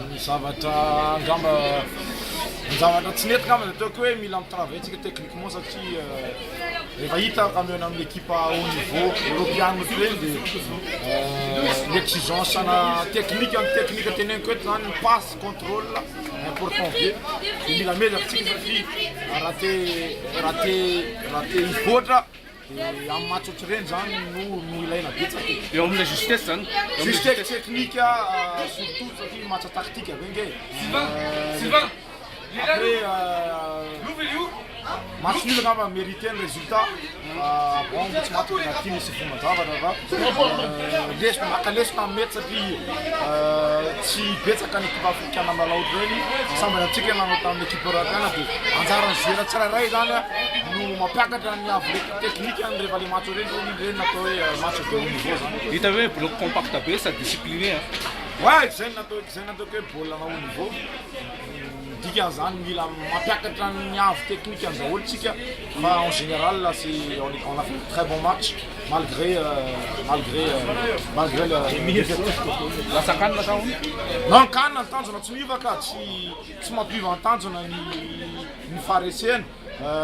Ny zavatra angamba, ny zavatra tsy nety angamba dia ataoko hoe mila mi-travailler tsika techniquement satria rehefa hita fa mihaona amin'ny équipe haut niveau europeana ohatr'ireny dia ny exigence ana technique, ny technique teneniko eto zany ny passe, contrôle important be, dia mila miezaka tsika satria raha te raha te raha te hivoatra. Dia amin'ny match ohatr'ireny zany no no ilaina betsaka e. Eo amin'ilay justesse zany. Justesse technique surtout satria match tactique be nge. Après match nul angamba mérité ny résultat. Bon tsy maty penalty misy fomban-javatra fa lesona maka lesona amin'ny mety satria tsy betsaka ny équipe afrikana milalao ohatr'ireny. Sambany antsika nanao tamin'ny équipe europeana dia anjaran'ny joueur tsirairay zany no mampiakatra ny avo technique any rehefa le match ireny ireny ireny natao hoe match de haut niveau zany. Hita hoe bloc compact be sady discipliné a. Ouais, zay natao zay nataoko hoe baolina haut niveau. Dikan'izany mila mampiakatra ny avo technique any daholo tsika fa en général c'est on a fait un très bon match malgré malgré malgré le Lasa CAN sa hono? Non, CAN ny tanjona tsy miova ka, tsy tsy mampiova ny tanjona ny ny faharesena.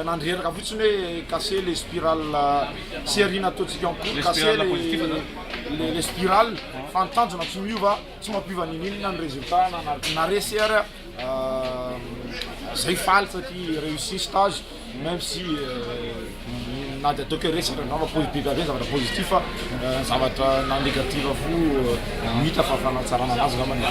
Nandreraka fotsiny hoe casser les spirales série nataontsika en cours, casser les les spirales fa ny tanjona tsy miova, tsy mampiova n'inon'inona ny résultat na na resy ary zay faly satria réussi stage même si na de ataoko hoe resy ary angamba be dia be ny zavatra positif, ny zavatra na négatif fo hita fa fanatsarana anazy angamba ny.